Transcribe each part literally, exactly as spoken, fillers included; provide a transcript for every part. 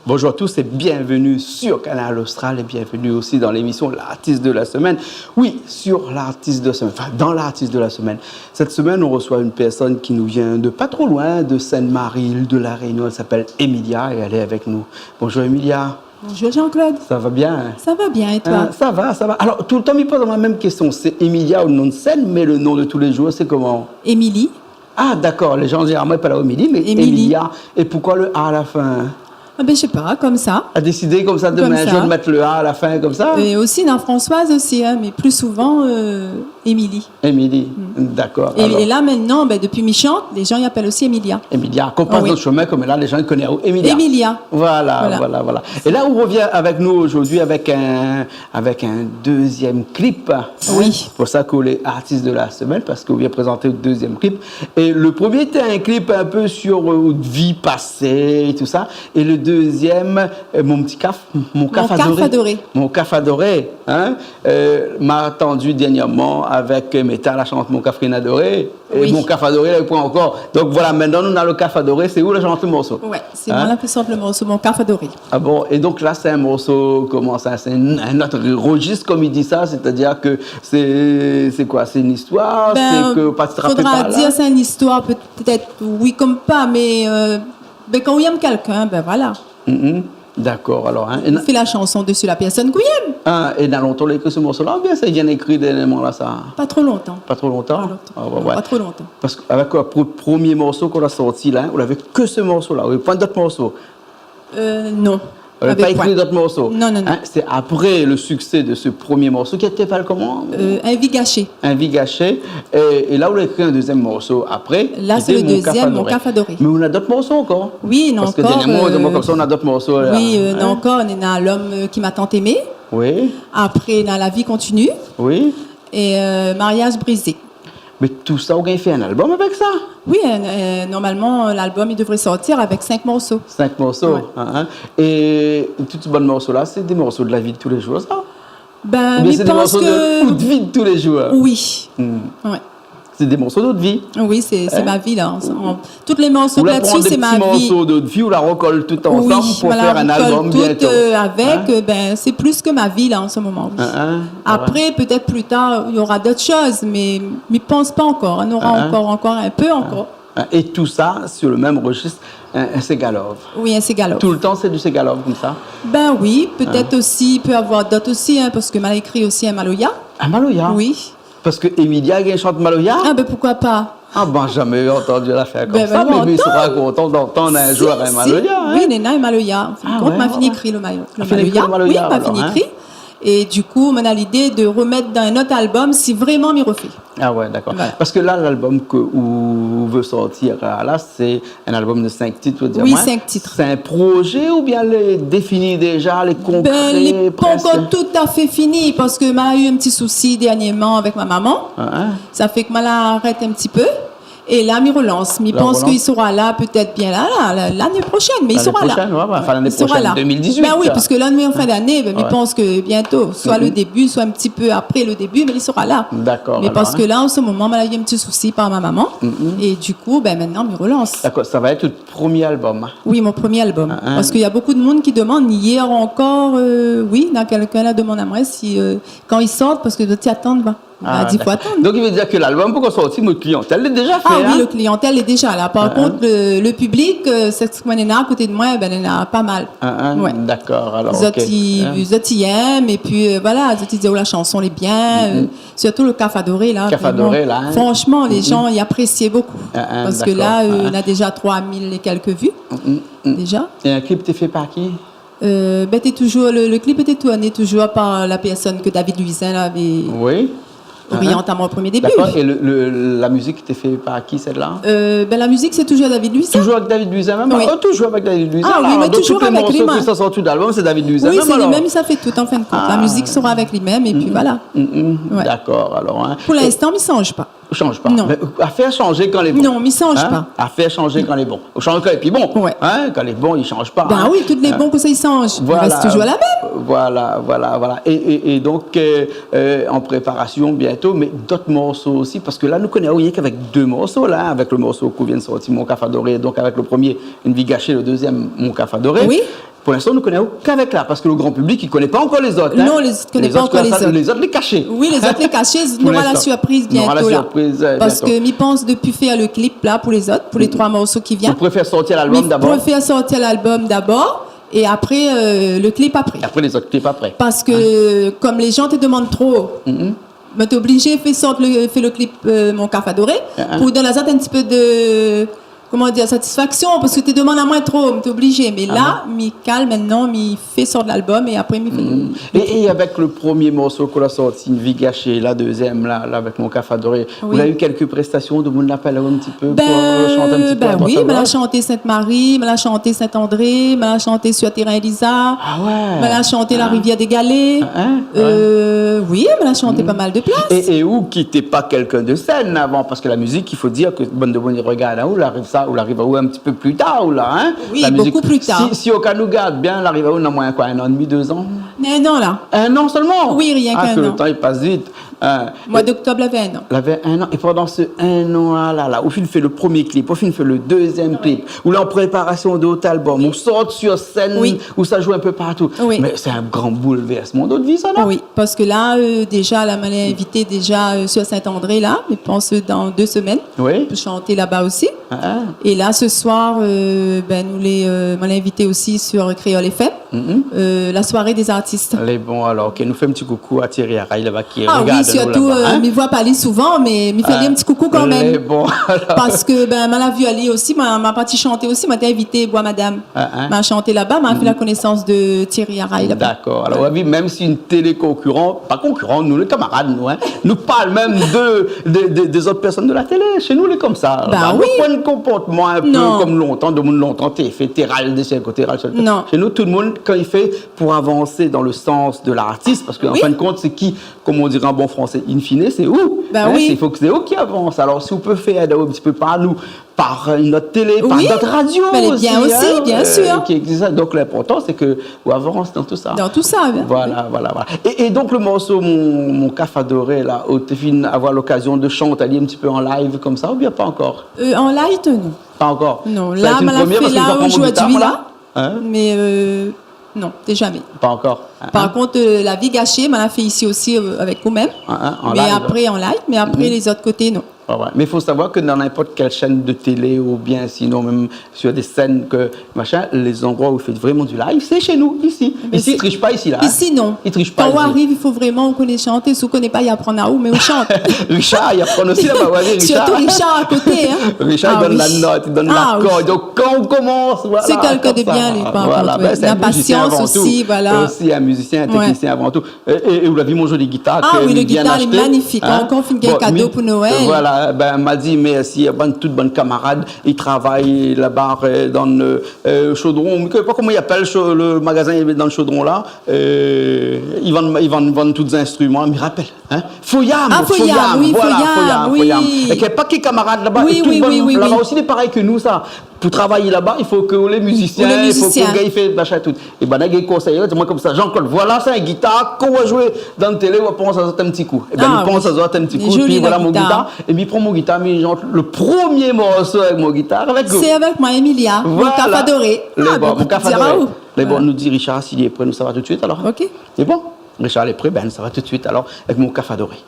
Bonjour à tous et bienvenue sur Kanal Austral et bienvenue aussi dans l'émission L'artiste de la semaine. Oui, sur L'artiste de la semaine, enfin, dans L'artiste de la semaine. Cette semaine, on reçoit une personne qui nous vient de pas trop loin, de Sainte-Marie, île de la Réunion. Elle s'appelle Emilia et elle est avec nous. Bonjour Emilia. Bonjour Jean-Claude. Ça va bien, hein ? Ça va bien, et toi ? Euh, ça va, ça va. Alors, tout le temps, mi poz la mèm késtion. Sé Emilia le nom de scène, mais le nom de tous les jours, c'est comment ? Émilie. Ah, d'accord. Les gens disent, ah, moin lé pa la Émilie, mais Émilie. Emilia. Et pourquoi le A à la fin ? Ah ben, je sais pas, comme ça. A désidé konmsa, de mèt, je vais mettre le A à la fin, konmsa ? Comme ça ? Euh, aussi, néna Françoise aussi, hein, mais plus souvent, euh, Émilie. Émilie, d'accord. Et, alors, et là, maintenant, ben, depuis mi shant, les gens i apèl aussi Emilia. Emilia, kan ou pas dan le shomin, konm la, les gens i koné Emilia. Emilia. Voilà, voilà, voilà. Et là, on revient avec nous aujourd'hui avec un, avec un deuxième clip. Oui. Sé pou sa ke ou lé artiste de la semaine, parce que ou vien prézant le deuxième clip. Et le premier était un clip un peu sur, euh, out vi pasé et tout ça. Et le deuxième, euh, Mon petit kaf, Mon kaf adoré. Mon kaf adoré. Mon kaf adoré, hein. Euh, ma antann dernièrman avèk, euh, Meta, la shant Mon kaf adoré. É Mon kaf adoré, la, i pran ankor. Donk voilà, mintnan nou néna le kaf adoré, sé ou la shant le morso ? Ouais, sé moin la shant le morso, Mon kaf adoré. Ah bon, é donk la, sé in morso, koman sa, sé in, in ot rejis, konm i di sa, sétadir ke sé, sé koi, sé in istoir, sé ke ou la pa trapé par la ? Ben, fodra dir sé in istoir, pétèt, oui, konm pa, mé, euh, ben, kan ou yèm kèlkin, ben voilà. Mhm. D'accord, alors, hein. Ou fé la shanson dési la pèrsone k'ou yèm. Ah, é néna lontan ou la ékri se morso-la, oubien sa i vien ékri dèrnièrman la, sa ? Pa tro lontan. Pa tro lontan ? Pa tro lontan. Ah, ouais, ouais. Pa tro lontan. Parske avèk le pro-, premié morso k'ou la sorti la, hein, ou lavé ke se morso-la, ou lavé poin d'ot morso ? Euh, non. Ou lavé pa ékri d'ot morso ? Non, non, non. Hein, sé apré le succès de ce premier morceau ki té i apèl koman ? Euh, In vi gashé. In vi gashé. É, é la ou la ékri in dezièm morso apré, ki té Mon kaf adoré. La, sé le dezièm, Mon kaf adoré. Mé ou néna d'ot morso ankor ? Oui, néna ankor, euh, parske dèrnièrman ou la di amoin konmsa ou néna d'ot morso la. Oui, euh, néna ankor, néna L'homme, euh, qui m'a tant aimé. Oui. Apré, néna La vie continue. Oui. É, euh, Mariage brisé. Mé tousa, ou gingn fé in album avèk sa ? Oui, euh, euh, normalman, euh, l'album, i devré sortir avèk sink morso. Sink morso, hein, hein. Ouais. É tout bann morso-la, sé dé morso de la vi de tou lé jour, sa ? Oubien sé dé morso de out vi de tou lé jour ? Ben, mi pans ke oui. Hmm. Ouais. Sé dé morso de out vi. Oui, sé, sé ma vi, la. Hein ? An, an, tout lé morso la-dsi, sé ma vi. Ou la pran dé ti morso de out vi, ou la rokol tout ansanm pou fé in album bientôt. Oui, mi la rokol tout, euh, avèk, euh, ben, sé plis ke ma vi, la, an se moman, oui. Hein, hein. Ah ouais. Apré, pétèt pli tar, nora d'ot shoz, mé mi pans pa ankor. Nora ankor, ankor in pé ankor. Hein, hein. É tousa sur le mèm rejis, in, in séga love. Oui, in séga love. Toultan sé du séga love konmsa ? Ben oui, pétèt osi, i pé avoir d'ot osi, hein, parske ma la ékri osi in maloya. In maloya ? Oui. Parske Emilia i gingn shant maloya ? Ah ben, poukoi pa ? Ah ben, zamé antann zafèr konmsa, mé mi sra kontan d'antann in jour in maloya, hein. Si, si. Oui, néna in maloya. Ah ouais, ouais. An fin de kont, ma fini ékri le ma-, le maloya. Ah, fini ékri le maloya, alor, hein. Oui, ma fini ékri. É du kou, moin néna lidé de remèt dan in ot album si vréman mi refé. Ah ouais, d'accord. Voilà. Parske la, l'album ke ou vé sortir la, sé in album de sink tit, ou di amoin. Oui, sink tit. Sé in projé oubien lé défini déza, lé konkré, prèsk ? Ben, lé pa ankor toutafé fini, parske ma la u in ti sousi dèrnièrman avèk ma momon. Ah, hein. Sa fé ke ma la arèt in ti pé. É la, mi relans. Mi pans ke li sra la, pétèt bien la, la, la, lané proshèn, mé li sra la. Lané proshèn, ouais, ouais. Enfin, lané proshèn, dé mil dizuit, sa. Ben oui, parske la, nou lé an fin d'ané, ben, mi pans ke bientôt, soi le débu, soi in ti pé apré le débu, mé li sra la. D'accord, alor, hein. Mé parske la, an se moman, ma la u in ti sousi par ma momon. É du kou, ben, mintnan, mi relans. D'accord, sa va èt le premié album, hein. Oui, mon premié album. Ah, hein. Parske néna bonpé de moun i demann, yèr ankor, euh, oui, néna kèlkin la demann amoin si, euh, kan i sort, parske zot i atann, ben. Ah, d'accord. Donk, i vé dir ke l'album pankor sorti, mé le kliantèl lé déza fé, hein ? Ah oui, le kliantèl lé déza la. Par kont, le, le piblik, euh, sak moin néna a koté de moin, ben, néna pa mal. Ah, hein, d'accord, alor, OK. Zot i, zot i èm, épi, euh, voilà, zot i di, oh, la shanson lé bien, euh, sirtou le Kaf Adoré, la. Kaf Adoré, la, hein. Franshman, lé jan i aprésié bonpé. Ah, hein, d'accord. Parske la, euh, néna déza troi mil é kèlk vu, déza. É in klip té fé par ki ? Euh, ben, té toujour, le, le klip lété tourné toujour par la pèrsone ke David Louisin lavé oriant amoin o premié débu. Oui. D'accord. É le, le, la mizik té fé par ki, sèt-la ? Euh, ben, la mizik, sé toujour David Louisin. Toujour avèk David Louisin mèm ? Oui. Oh, toujour avèk David Louisin. Ah oui, mé toujour avèk li mèm. Alor, tout lé morso ki sort su l'album, sé David Louisin mèm, alor ? Oui, sé li mèm, sa fé tout, an fin de kont. La mizik sra avèk li mèm, épi voilà. Ouais. D'accord, alor, hein. Pou l'instan, mi sanz pa. Ou sanz pa. Non. Mé afèr sanzé kan lé bon. Non, mi sanz pa. Hein ? Afèr sanzé kan lé bon. Ou sanz kan lé pi bon. Ouais. Hein ? Kan lé bon, i sanz pa, hein. Ben oui, tout lé bon konmsa i sanz. Voilà. I rès toujour la mèm. Voilà, voilà, voilà. É, é, é donk, euh, euh, an préparasion bientôt, mé d'ot morso osi, parske la, nou koné rienk avèk dé morso, la, avèk le morso k'ou vien de sorti, Mon Kaf Adoré, donk avèk le premié, In vi gashé, le dezièm, Mon Kaf Adoré. Oui. Pou linstan, nou koné aou k'avèk la, parske le gran piblik i koné pa ankor lézot, in. Non, lézot i koné pa ankor lézot. Lézot lé kashé. Oui, lézot lé kashé. Pou linstan. Nou nora la sirpriz bientô la. Nou nora la sirpriz, euh, bientô. Parske mi pans dopi fé le klip la pou lézot, pou lé troi morso ki vien. Ou préfèr sorti lalbom dabor ? Mi préfèr sorti lalbom dabor é apré, euh, le klip apré. É apré lézot klip apré. Parske, kom lé jan té demann tro, mi té oblizé fé sort le, fé le klip, euh, Mon Kaf Adoré, pou donn azot in ti pé de, koman dir, satisfaksion, parske té demann amoin tro, mi té oblizé. Mé la, mi kalm, mintnan, mi fé sort lalbom é apré mi fé le klip. É, é avèk le promié morso k'ou la sorti, Une vie gâchée, la dezièm la, la avèk Mon Kaf Adoré, ou la u kèlk prestasion, demoun la apèl aou in ti pé pou, euh, shant in ti pé a droit, a gos ? Ben oui, ma la shanté Sint-Mari, ma la shanté Sint-André, ma la shanté sur Térin Élisa, ma la shanté La Rivière des Galets. In, in, ouais. Euh, oui, ma la shanté pa mal de plas. É, é ou ki té pa kèlkin de sèn avan, parske la mizik, i fo dir ke bann demoun i rogard, in, ou la ariv sa, ou la ariv aou in ti pé pli tar, ou la, in ? Oui, la mizik, bokou pli tar. Si, si ou ka nou gard bien, la ariv aou na moiyin koi, in an é demi, dé zan ? In an la. In an solman ? Oui, rienk in an. Ah, ke le tan i pas vit. In, moi d'octobre, lavé in an. Lavé in an. É pandan se in an la, la, la, ou fine fé le promié klip, ou fine fé le dezièm klip, ou lé an préparasion de out albom, ou sort sur sèn, ou sa zoué in pé partou. Oui. Mé sé in gran boulvèrsman dan out vi sa, non ? Oui, parske la, euh, déza la, ma lé invité déza, euh, sur Saint-André la, mi pans dan dé semèn, pou shanté laba osi. Ah, ah. É la, se soir, euh, ben, nou lé, euh, ma lé invité osi sur Kréol F M. Mhm. Euh, la soirée des artistes. Lé bon, alor, ke nou fé in ti koukou a Thierry Araye laba ki rogard anou laba, in. Ah oui, sirtou, euh, mi voi pa li souvan, mé mi fé ali in ti koukou kanmèm. Lé bon, alor. Parske, ben, ma la vi ali osi, ma, ma parti shanté osi, ma té invité Bois Madame. Ah, in. Ma shanté laba, ma fé la konésans de Thierry Araye laba. Dakor. Alor, ou la vi, mèm si in télé konkiran, pa konkiran, nou lé kamarad, nou, in. Nou parl mèm de, de, de, dé zot pèrsone de la télé. Shé nou, lé konmsa. Ba oui. Nou na poin in konportman in pé kom lontan, demoun lontan, té fé, té ral de sèl koté, ral sèl koté. Non. Shé nou, tout demoun, kan i fé pou avansé dan le sans de l'artis, parske an fin de kont, sé ki, kom i di an bon fransé, in fine, sé ou. Ba oui. Sé, fo ke sé ou ki avans. Alor, si ou pé fé èd aou in ti pé par nou, par in ot télé, par dot radio osi, in, euh, ki égzis. Oui, bel é bien osi, bien sir. Donk, linportan, sé ke ou avans dan tout sa. Dan tout sa, bien. Voilà, voilà, voilà. É, é donk, le morso Mon, Mon Kaf Adoré, la, ou té fine avoir lokazion de shanté ali in ti pé an live konmsa, oubien pa ankor ? Euh, an live, non. Pa ankor. Non, la, ma la fé la, zordi la. Sa va èt in promié parske mi pran mon gitar, voilà. Mé, euh, non, té zamé. Pa ankor. In, in. Par kont, euh, La vie gâchée, ma la fé isi osi, euh, avèk ou mèm. In, in, an live. Mé apré, an live, mé apré, lé zot koté, non. Ouais, ouais. Mé i fo savoir ke dan ninport kèl shèn de télé oubien sinon mèm sur dé sèn ke machin, lé zandroi ousa i fé vréman du live, sé shé nou, isi. Isi, i trish pa, isi, la, in. Isi, non. I trish pa, isi. Kan ou ariv, i fo vréman ou koné shanté. Si ou koné pa, i aprann aou, mé ou shant. Richard, i aprann osi laba, ouais, Richard. Sirtou Richard a koté, in. Richard, li donn la not, li donn lakor. Ah oui. Donk, kan ou komans, voilà, konmsa. Sé kèlkin de bien, li, par kont, ouais. Voilà, ben, sé in mizisien avan tou. La pasians osi, voilà. Osi in mizisien, in teknisien avan tou. É, é, é ou la vi mon zoli gitar ke mi vien ashté, in ? Ah oui, le gitar lé magnifik. Ankor fine gingn kado pou Noèl. Bon, mi, euh, voilà, ben, ma di mèrsi a bann, tout bann kamarad, i travay laba, euh, dan, euh, euh, Chaudron, mi koné pa koman i apèl, Chau-, le magazin dan le Chaudron la, euh, i vann, i vann, vann tout zinstriman, mi rapèl, in ? Foyam, ah, Foyam, Foyam, oui, voilà, Foyam, Foyam, oui. Foyam. É ke pa ke kamarad laba, é tout bann, oui, oui, laba osi, lé parèy ke nou, sa. Pou travay laba, i fo ke ou lé mizisien, i fo ke ou gingn fé machin tout. É banna i konsèy amoin konmsa, Jean-Claude, voilà, sé in gitar, kan ou va zoué dan télé, ou va pans azot in ti kou. Ében, mi pans azot in ti kou, épi voilà mon gitar. Ah oui. Lé zoli, la gitar. É mi pran mon gitar, mi shant le promié morso avèk mon gitar, avèk ou. Sé avèk moin, Emilia, Mon Kaf Adoré. Voilà. Ah, ben, Mon Kaf Adoré. Lé bon, nou di Richard, si li lé pré, nou sava tout suit, alor. Ok. Lé bon. Richard lé pré, ben, nou sava tout suit, alor, avèk Mon Kaf Adoré.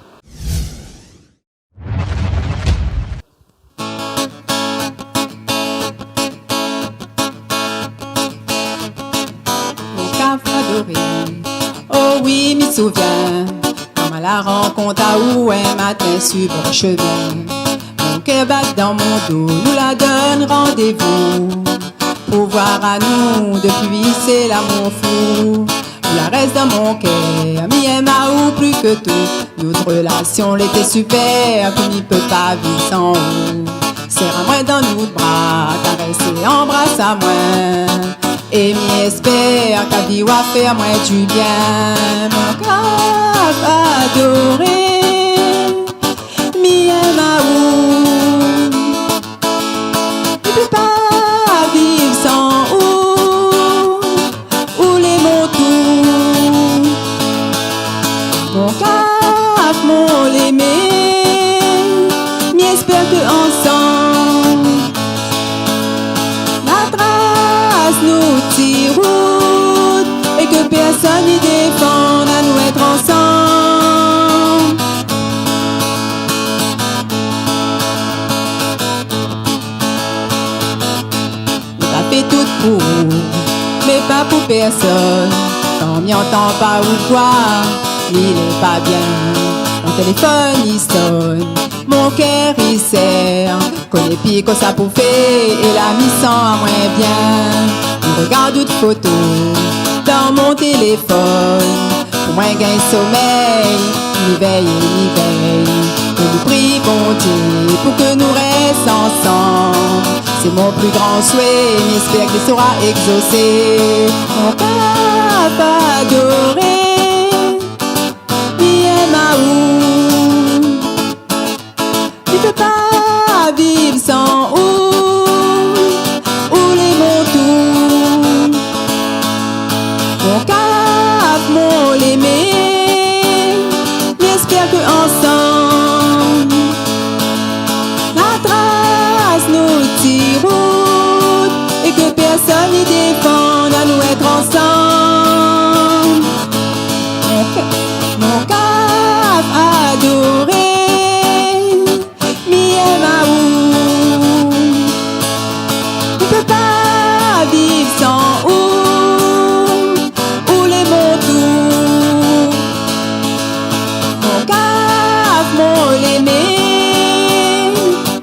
Mon Kaf Adoré. Oh oui, mi souvien, kan ma la rankont aou in matin su bor shemin. Mon kèr bat dan mon do, nou la donn randévou pou voir anou, dopi sé la mon fou. Ou la rès dan mon kèr, mi èm aou pli ke tout. Nout relasion lété super, ke mi pé pa viv san ou. Sèr amoin dan out bra, karès é anbras amoin. É mi èspèr ke la vi va fé amoin du bien. Mon Kaf Adoré, mi èm aou. Mi pé pa viv san ou. Ou lé mon tou. Mon Kaf, mon lémé, mi èspèr ke ansanm, na tras nout ti rout. pou ou, mé pa pou pèrsone. Kan mi antann pa out voi, mi lé pa bien. Mon téléfone i sonn, mon kèr i sèr. Koné pi kosa pou fé, é la mi san amoin bien. Mi rogard out foto dan mon téléfone. Pou moin gingn somèy, mi vèy, mi vèy. É mi pri Bondié pou ke nou rès ansanm. Sé mon pli gran soué, mi èspèr ke li sra égzosé. Mon kaf adoré, mi èm aou. Mi pé pa viv san ou, ou lé mon tou. Mon kaf, mon lémé, mi èspèr ke ansanm, na tras nout ti rout, é ke pèrsone i défann anou èt ansanm. Mon ka-, mon kaf adoré, mi èm aou. Mi pé pa viv san ou, ou lé mon tou. Mon kaf, mon lémé,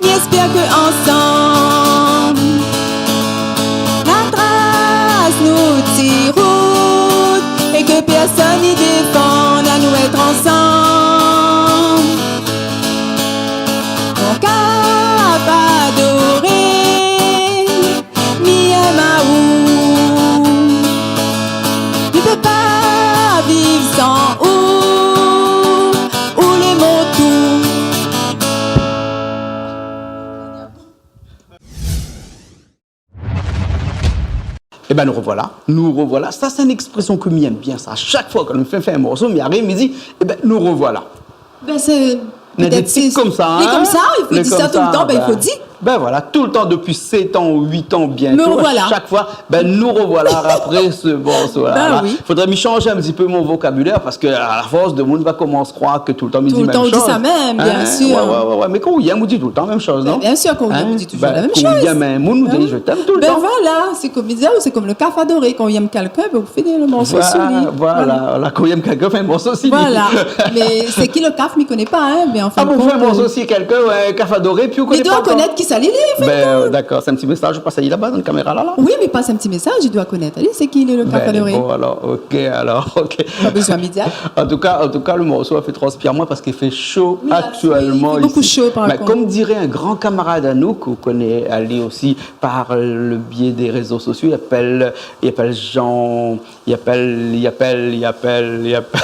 mi èspèr ke ansanm, na tras nout ti rout, é ke pèrsone i défann anou èt ansanm. Mon kaf adoré, mi èm aou. Mi pé pa viv san ou, ou lé mon tou. Ében, nou rovoila, nou rovoila. Sa sé in èksprésyon ke mi èm bien, sa. Shak foi ke nou fé, fé in morso, mi ariv, mi di, ében, nou rovoila. Bin, sé, pétèt sé, lé konmsa, i fo di sa toultan, bin, i fo di. Bin voila, toultan, dopi sèt an ou uit an bientôt, shak foi, bin, nou rovoila apré se morso-la. Bin oui. Fodré mi shanj in ti pé mon vokabilèr, parske a la fors, demoun va komans kroir ke toultan mi di mèm shoz. Toultan ou di sa mèm, biensir. Oué, oué, oué. Mé kan ou yèm, ou di toultan mèm shoz, non ? Biensir, kan ou yèm, ou di touzour la mèm shoz. Kan ou yèm in moun, ou di, je t'aime tout le temps. Bin voila, sé konm, sé konm le kaf adoré, kan ou yèm kèlkin, bin, ou fé le morso si li. Voila, voila. Kan ou yèm kèlkin, fé in morso si li. Voila. Mé sé ki le kaf, mi koné pa, in, mé an fin de kont, ou fé in morso si kèlkin, oué, kaf adoré, pi ou koné pa ankor. Mé i doi konèt kisa li lé, an fin de kont. Bin, dakor, sé in ti mésaz, ou pas ali laba, dan la kaméra la, la. Oui, mé pas in ti mésaz, i doi konèt ali, sé ki le kaf adoré. Bin, bon, alor, OK, alor, OK. Pa bezoin média. An tou ka, an tou ka, le morso la fé transpir amoin parske i fé sho aktièlman isi. Oui, la, i fé bonpé sho, par kont. Mé konm diré in gran kamarad anou, ke ou koné ali osi par le biais des réseaux sociaux, i apèl, i apèl Jean, i apèl, i apèl, i apèl, i apèl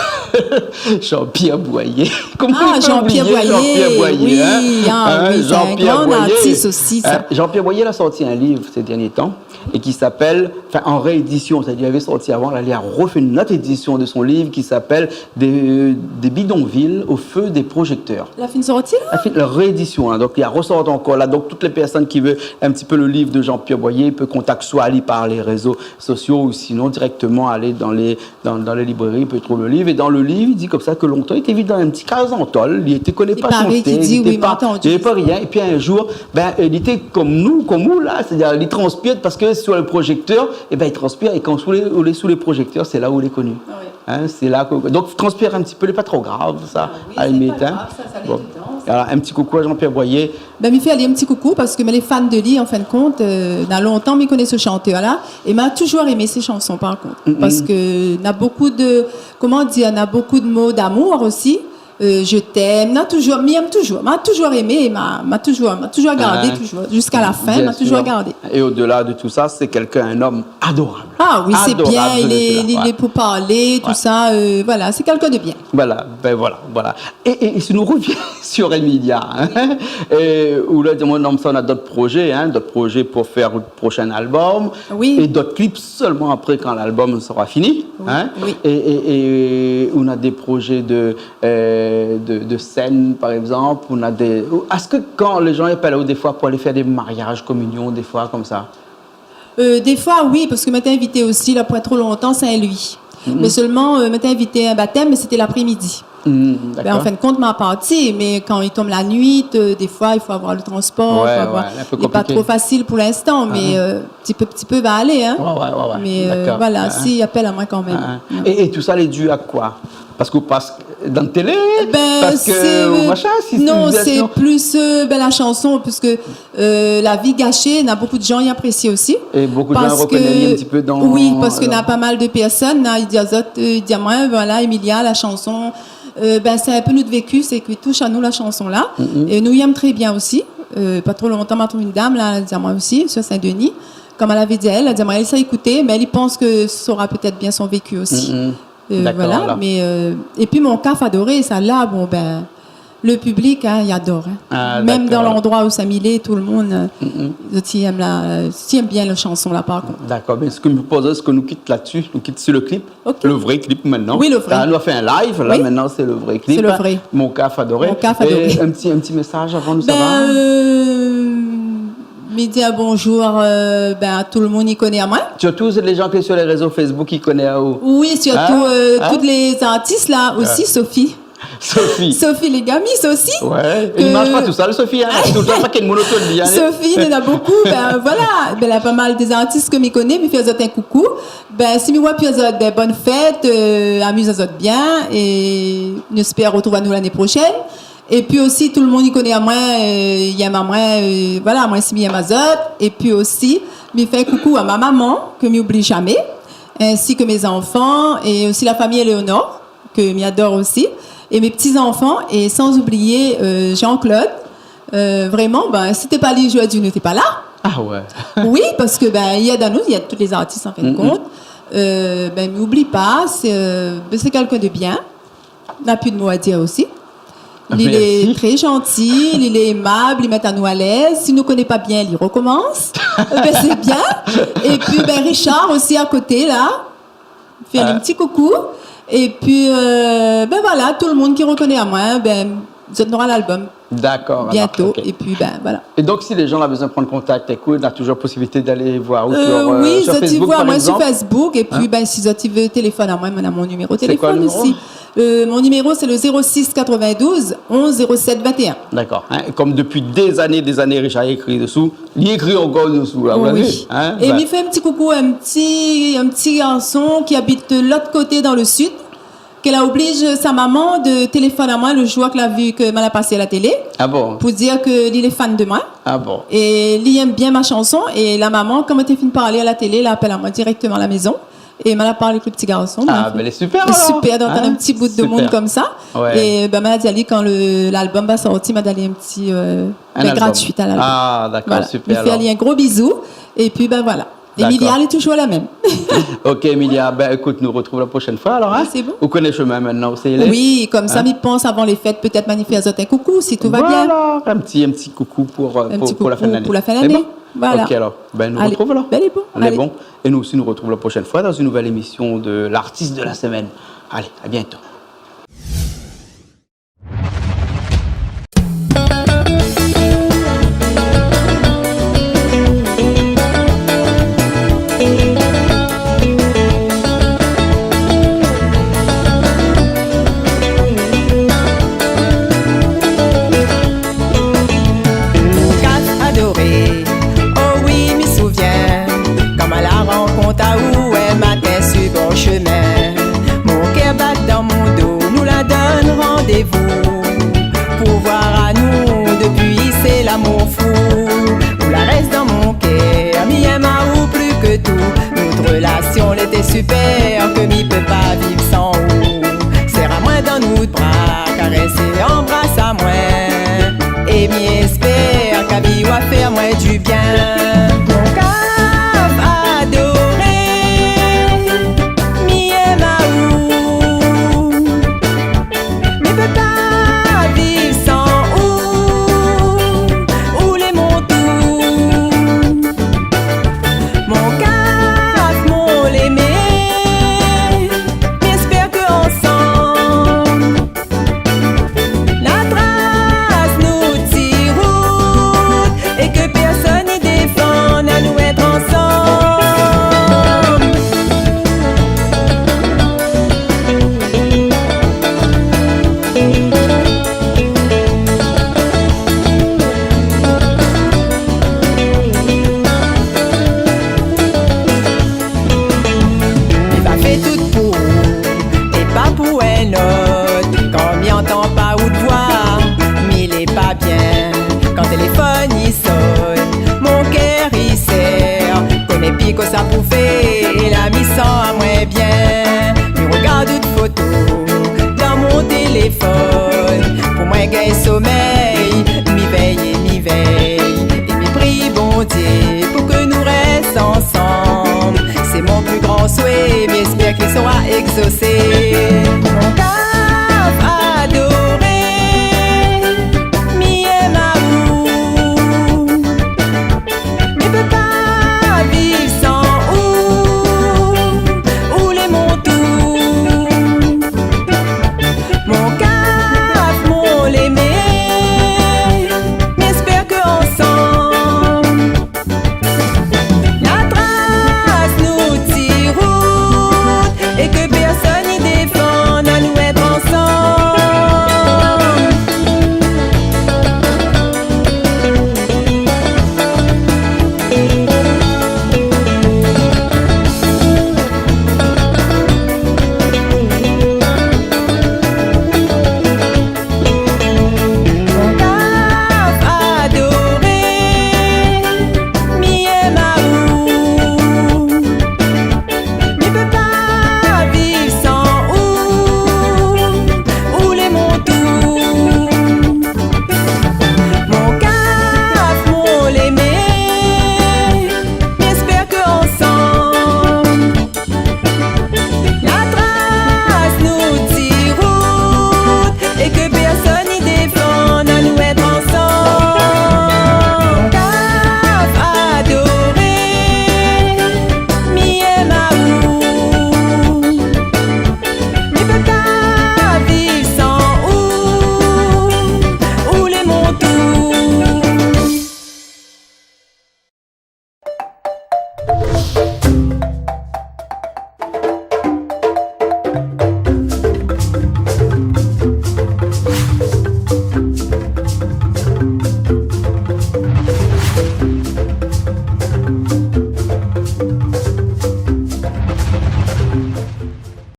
Jean-Pierre Boyer. Koman i pé oublié Jean-Pierre Boyer, in ? Ah, Jean-Pierre Boyer, oui, ah oui, sé in gran artis osi, sa. Jean-Pierre Boyer la sorti in liv sé dernié tan é ki s'apèl, anfin, an réédisyon, sétadir li lavé sorti avan, la li la rofé in not édisyon de son liv ki s'apèl Des, des bidonvilles au feu des projecteurs. La fine sorti la ? La fine, la réédisyon, in. Donk li la rosort ankor la. Donk tout le pèrsone ki vé in ti pé le liv de Jean-Pierre Boyer, i pé kontakt soi ali par lé rézo sosio ou sinon dirèkteman alé dan lé dan, dan lé librèri, i pé trouv le liv. É dan le liv, i di konmsa ke lontan, li té viv dan in ti kaz an tol, li té koné pa shanté, li té pa, li té pa rien. I paré, i di, oui, ma tande. Épi in zour, bin, li té konm nou, konm ou la, sétadir li transpir parske sir le projèktèr, ében, li transpir, é kan ou lé, ou lé sou le projèktèr, sé la ou lé koni. Ah oui. In, sé la ke, donk transpir in ti pé, lé pa tro grav, sa, a la limit, in. Ah oui, sé pa grav, sa, sa lé évidan, sa. Bon. Alor, in ti koukou a Jean-Pierre Boyer. Bin, mi fé ali in ti koukou parske mi lé fan de li, an fin de kont, euh, na lontan mi koné se shantèr-la, é ma touzour èmé sé shanson, par kont. Mm, mm. Parske na bonpé de, koman dir, na bonpé de mo d'amour osi. Euh, je t'aime, na touzour, mi èm touzour, ma touzour èmé, ma, ma touzour, ma touzour gardé, touzour, ziska la fin, ma touzour gardé. Biensir. É odela de tout sa, sé kèlkin, in om adorab. Ah oui, sé bien, li lé, li lé pou parlé, tousa, euh, voila, sé kèlkin de bien. Voila, bin voila, voila. É, é, é si nou rovien sir Emilia, in, é, ou la di amoin, non, sa, ou na dot projé, in, dot projé pou fé out proshin album, é dot klip solman apré, kan lalbum sra fini, in. Oui. É, é, é ou na dé projé de, euh, de, de sèn, par égzanp, ou na dé, èske kan lé zan i apèl aou défoi pou alé fé dé mariaz, kominyon, défoi konmsa ? Euh, défoi, oui, parske ma té invité osi, la, poin tro lontan, Sin-Lwi. Mhm. Mé solman, euh, ma té invité in batèm, mé sété laprémidi. Hmm, dakor. Ben, an fin de kont, ma parti, mé kan i tonm la nuit, euh, défoi, i fo avoir le transpor, i fo avoir, lé pa tro fasil pou linstan, mé, euh, ti pé, ti pé va alé, hein. Ouais, ouais, ouais, ouais. Mé, euh, voilà, si, i apèl amoin kan mèm. Ouais. É, é tousa lé di a koi ? Parske, parske dan télé, parske sé, ou machin, si non, sé plis, euh, ben, la shanson, puiske, euh, La vie gâchée, na bonpé de moun i aprési osi. É bonpé de moun i rokoné in ti pé dan... Oui, parske na pa mal de pèrsone, na, i di azot, euh, i di amoin, voilà, Emilia, la shanson, euh, ben, sé in pé nout véki, sé ke i toush anou la shanson la. É nou i èm trè bien osi. Euh, pa tro lontan, ma trouv in dam la, la di amoin osi, sur Saint-Denis. Kom èl la di aèl, la di amoin, èl sa i ékout, mé èl i pans ke sra pétèt bien son véki osi. Euh, voilà. Mé, euh, épi Mon Kaf Adoré, sa la, bon, ben, le piblik, hein, i ador, hein. Ah, dakor. Mèm dan landroi ousa mi lé, tout le moun, euh, zot i èm la, euh, zot i èm bien la shanson la, par kont. Dakor, ben, sak mi propoz, sé ke nou kit la-dsi, nou kit si le klip. Ok. Le vré klip mintnan. Oui, le vré. La, nou la fé in live, la, mintnan, sé le vré klip. Sé le vré. Mon Kaf Adoré. Mon Kaf Adoré. É in ti, in ti mésaz avan nou sava ? Ben, euh, mi di bonjour, euh, ben, a tout le moun i koné amoin. Sirtou lé moun ki lé sur lé rézo Facebook i koné aou. Oui, sirtou, euh, tout lé zartis la osi, Sophie. Sophie. Sophie Legamis osi. Ouais. I marsh pa tousèl, Sophie, hein. Toultan paké moun otour de li, hein. Sophie, néna bonpé. Ben, voilà. Ben, la pa mal de zartis ke mi koné, mi fé azot in koukou. Ben, si mi oi pi azot, ben, bone fèt, euh, amiz azot bien, é nou espèr artrouv anou lané proshèn. Épi osi, tout le moun i koné amoin, euh, i èm amoin, euh, voilà, moin osi mi èm azot. Épi osi, mi fé koukou a ma momon, ke mi oubli zamé, insi ke mé zanfan, é osi la famiy Éléonore, ke mi ador osi, é mé pti zanfan, é san oublié, euh, Jean-Claude. Euh, vréman, ben, si té pa li, zordi nou té pa la. Ah ouais. Oui, parske, ben, i èd anou, i èd tout lé zartis, an fin de kont. Euh, ben, mi oubli pa, sé, euh, ben, sé kèlkin de bien. Na pi de mo a dir osi. Li lé trè zanti, li lé émab, li mèt anou alèz. Si nou koné pa bien, li rokomans. Ben, sé bien. Épi, ben, Richard osi a koté, la. Fé in ti koukou. Épi, euh, ben voilà, tout le moun ki rokoné amoin, ben, zot nora lalbom. Dakor, bientôt. Épi, ben, voilà. É donk, si lé moun la bezoin pran kontak, ékout, na touzour posibilité d'alé voir ou sur, euh, oui, sur Facebook, par égzanp. Zot i voi amoin sur Facebook. Épi, ben, si zot i vé téléfone amoin, moin néna mon niméro téléfone osi. Sé koi le niméro ? Euh, mon niméro, sé le zéro six quatre-vingt-douze onze zéro sept vingt et un. Dakor. Hein, é kom dopi dé zané, dé zané, Richard i ékri desou, li ékri ankor desou, la, ou la vi, hein ? Oui. É mi fé in ti koukou, in ti, in ti garson ki abit de lot koté dan le sid, ke la oblij sa momon de téléfone amoin le zour ke la vi ke moin la pasé a la télé. Ah bon ? Pou dir ke li lé fan de moin. Ah bon ? É li èm bien ma shanson. É la momon, kom moin té fine parlé a la télé, la apèl amoin dirèkteman a la mézon. É moin la parl èk le pti garson, moin la fé. Ah, ben, lé super, alor. Super d'antann in ti bout de moun komsa. Ouais. É, ben, moin la di ali, kan le, lalbom va sorti, moin la done ali in ti, euh, ben, gratuit a lalbom. Ah, dakor, super, alor. Voilà. Mi fé ali in gro bizou. Épi, ben, voilà. Dakor. Emilia, èl lé touzour la mèm. Ok, Emilia, ben, ékout, nou artrouv la proshèn foi, alor, hein ? Ah, sé bon. Ou koné shemin mintnan, ou sé lé ? Oui, komsa, mi pans avan lé fèt, pétèt mi fé azot in koukou, si tout va bien. Voilà, in ti, in ti koukou pou, euh, pou la fin de lané. In ti koukou pou la fin de lané. Sé bon ? Voilà. Ok, alor. Ben, nou artrouv, alor. Alé. Ben, lé bon. Alé. Lé bon. É nou osi, nou artrouv la proshèn foi dan in nouvèl émision de l'artiste de la semaine. Alé, à bientôt. Mon kaf adoré, oh oui, mi souvien, kan ma la rankont aou in matin su bor shemin. Mon kèr bat dan mon do, nou la donn randévou pou voir anou, dopi sé lamour fou. Ou la rès dan mon kèr, mi èm aou pli ke tou. Nout relasion lété super, ke mi pé pa viv san ou. Sèr amoin dan nout bra, karès é anbras amoin. É mi èspèr ke la vi va fé amoin di bien. Mon kaf adoré, mi èm aou. Mi pé pa viv san ou. Ou lé mon tou. Mon kaf, mon lémé. Mi èspèr ke ansanm la tras nout ti rout é ke pèrsone i défann Bondié, pou ke nou rès ansanm. Sé mon pli gran swé, mi èspèr ke li sra égzosé.